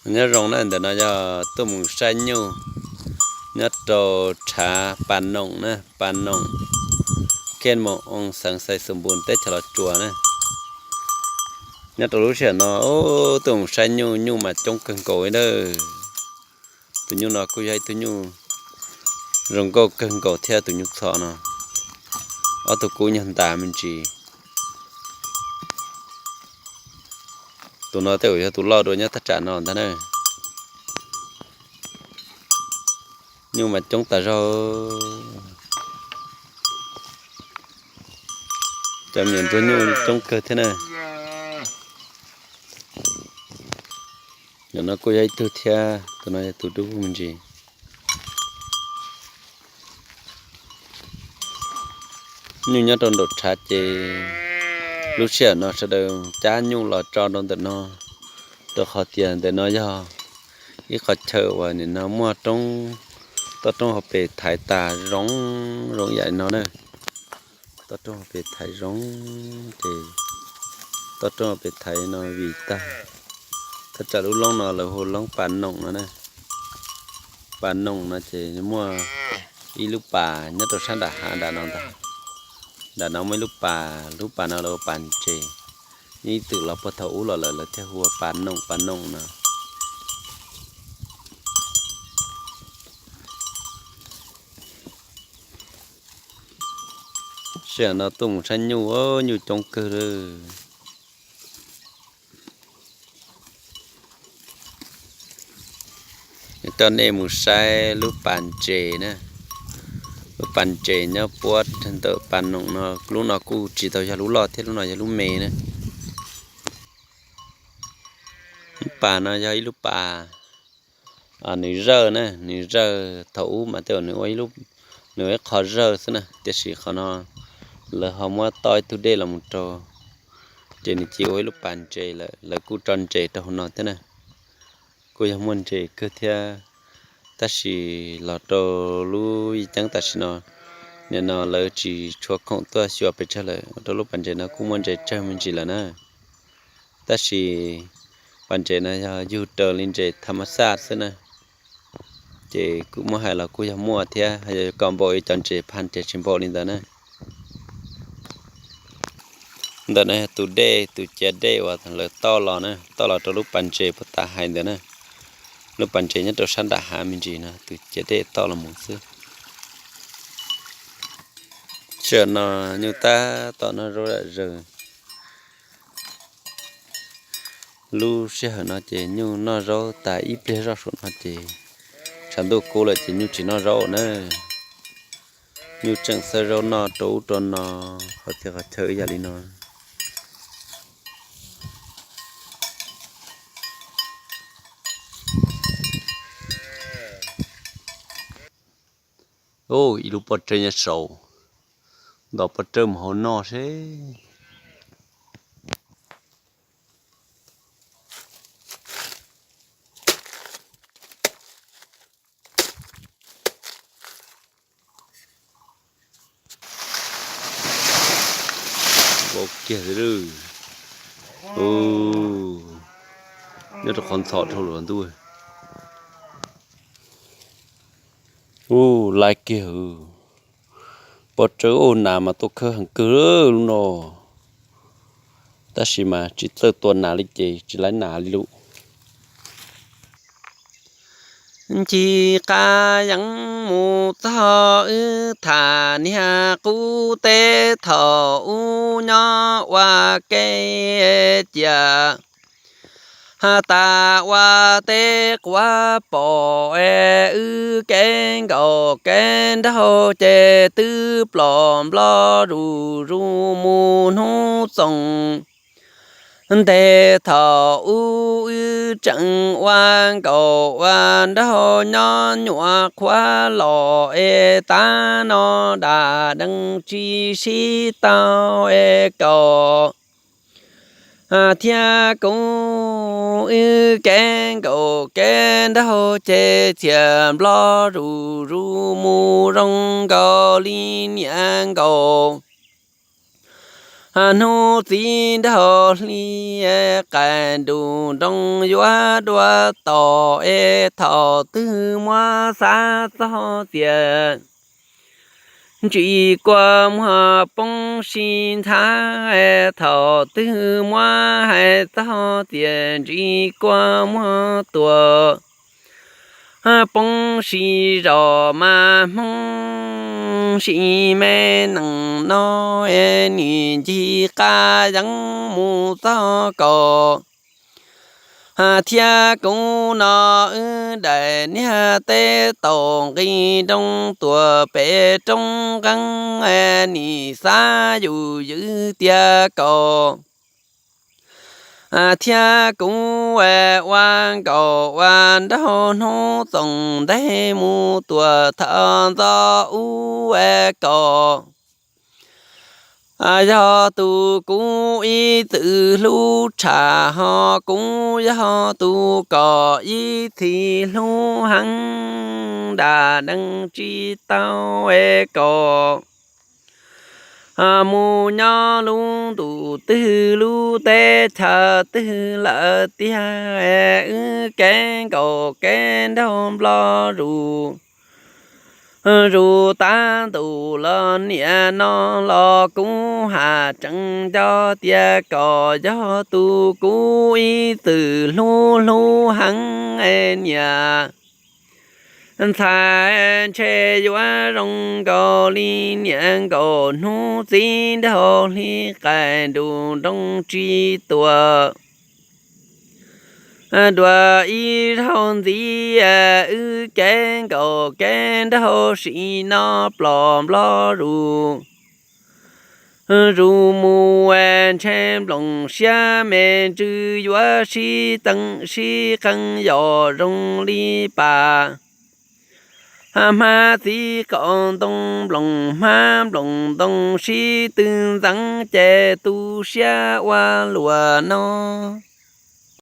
Nyob zoo na, ntawm no yog tuaj mus saib nyuj nyob rau tshav Pa Noom na, Pa Noom, khej Moos Oo, xeev Xais Xoos Npus, teb chaws Los Tsuas na. Nyob rau lub sij hawm no tuaj mus saib nyuj, nyuj mas coob kawg nkaus li na. Tus nyuj no kuj yog ib tug nyuj zoo nkauj kawg nkaus thiab, tus nyuj txho no. Ob tug kub nyuag ntas me ntsis. Tus no tej zaum yog tus loj dua nyob thaj tsam no ntag na. Nyuj mas coob tas zog. Cov me nyuam ntsuag nyuj coob kawg thiab na. Nim no kuj yog ib tug thiab, tus no yog tus dub me ntsis. Nyuj nyob rau nraum tshav ces lub sij hawm no sawv daws cab nyuj los tso rau ntawm no, rau qhov tias ntawm no yog ib qhov chaw uas nim no muaj roob, toj roob hauv pes thaiv tas zoo, zoo ib yam li no na. Toj roob hauv pes thaiv zoo ces, toj roob hauv pes thaiv no vim tag, thaj tsam lub loob no lawv hu loob Pa Noom no na. Pa Noom no ces muaj ib lub pas nyob rau sab nram hav nram no ntag. Nram no muaj ib lub pas, lub pas no lawv ua pas ntses, yeej ib txwm los puag thaum ub los lawm lawv thiaj hu ua Pa Noom, Pa Noom no. Sij hawm no tuaj mus saib nyuj, nyuj coob kawg li. Coj nej mus saib lub pas ntses na. Lub pas ntses nyob puab ntawm Pa Noom no, lub no kuj tsis tau yog lub loj thiab, lub no yog lub me na. Lub pas no yog ib lub pas nws zawj na, nws zawj thaum ub mas tej zaum nws ua ib qho zawj xwb na, tiam sis qhov no lawv ho muab toj ib tug dej los mus rau, ces nws cia ua ib lub pas ntses lawm, lawv kuj tso ntses rau hauv no thiab na. Kuj yog muaj ntses kawg thiab, tab sis los rau lub yeeb ceeb tam sim no, nim no lawv tsis tshua khoom tuaj xyuas pes tsawg lawm, rau lub pas ntses no kuj muaj ntses tsawg me ntsis lawm na. Tab sis pas ntses no yog yug raws li ntses tham mas xaj xwb na, ces kuj muab hais los kuj yog muaj thiab, yog kom npaum li cov ntses phaj ces tsis npaum li ntawd na. Ntawm no yog tus dej, tus ciav dej uas lawv toj los na, toj los rau lub pas ntses puag ta hais ntawd na. Lub pas ntses nyob rau sab nram hav me ntsis no, tus ciav dej toj los mus xwb. Sij hawm no nyuj tab tom noj zaub zom zaws. Lub sij hawm no ces nyuj noj zaub tas ib pliag zoj saum no ces tshav ntuj kub lawm ces nyuj tsis noj zaub na. Nyuj tseem xawb zaub noj rau ub rau no, qhov txhia qhov chaw ib yam li no. Ib lub pob tsawb nyob saud, ntaus pob tsawb mus hauv noj seb. Vau kiag xwb. Nyob rau qhov ntxhov dhau lawm ntuj. Ub, laiv kiag. Pob tsawb ua nas mas tuaj khawb heev kawg lub no, tab sis mas tsis txawj tua nas li ces tsis laiv nas li lawm. Nci qab yeeb mus txog wb tham niag qub teb thaum ub nyob ua ke cia. Has tas ua teb quav pom es wb kev nkaum kev nraug ces twb plom nplo zus zus mus hnub txoos. Ntes thaum ub wb tseem ua nkaum ua nraug nyob nyuam qhuav los es tav no dam dees tsis sib tau es kaum thiab kuv wb kev nkaum kev nraug ces txhiam nplo zus zus mus zoo nkaus li niam nkaum Hnub txiv nraug hli, qaij nrus nroo yuav dua tom es thaum twg muab xav txog tias ntsis kua muag poob sib ntxhab, thaum twg muab hais txog tias ntsis kua muag tua poob sib zos mas Hmoob sib me nees no, nim ncig qab yeeb mus txog kaum thiab kuv no, wb daim niag teb tau nqi nroo tuam pem roob nqeeb, nim xav yus ywv tiag kaum thiab kuv ua nkaum ua nraug hnub txoos nteg mus tuam thaum ntxov ub kaum yog tus kuv ib txwm hlub tshaj, ho kuv yog tus kom ib txhis hlub heev, nram nees tsis tau es kom mus nyob lub ntuj twg lub teb chaws twg lawm tiag, wb kev nkaum kev nraug nplog zus zus tab ntus los niam no los kuv has tsees nco tias kom yog tus kuv ib txwm hlub hlub heev, niam ntxhais ntshe yuav zoo nkaus li niam nkaus hnub txiv nraug hli qaij nrus nroo tsis tuam dua ib zaug ntxiv, wb kev nkaum kev nraug sim no ploj nplog zus zus mus, ntshe nploos siab me ntsws yuav sib teem sib qee yos zoo li pas hmab txiv qaum ntoo, nploos hmab nploos ntoo sib tw ntxeev ces tu siab ua luaj no.